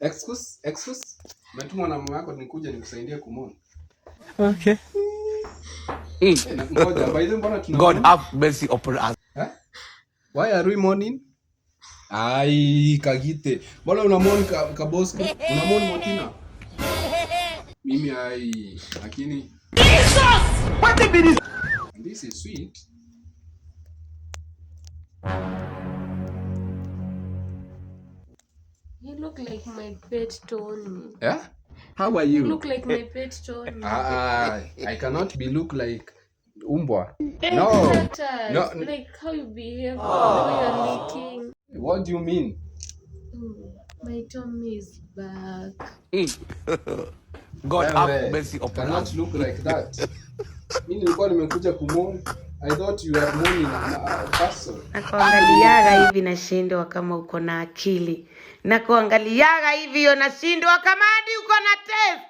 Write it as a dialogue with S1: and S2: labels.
S1: Excuse. Umetumwa na mama yako nikuja nikusaidie kumona.
S2: Okay.
S1: Ngoja, by the way mbona tuna
S2: God have mercy upon us.
S1: Why are we mourning? Ai, Kagite. Mbona unamoni Kabosko? Unamoni Motina? Mimi ai, lakini Jesus! What the this? This is sweet.
S3: You look like my pet Tony.
S1: Yeah? How are you?
S3: You look like my pet Tony.
S1: I cannot be look like Umbwa.
S3: No.
S1: No.
S3: Like how you behave, the way you're licking.
S1: What do you mean?
S3: My tummy is back.
S2: God have mercy upon us.
S1: Cannot look like that. Mimi nilikuwa nimekuja kumwona. I thought you were mourning a person.
S4: Nakuangaliaga hivi nashindwa kama uko na akili. Nakuangaliaga hivi nashindwa kama hadi uko na test.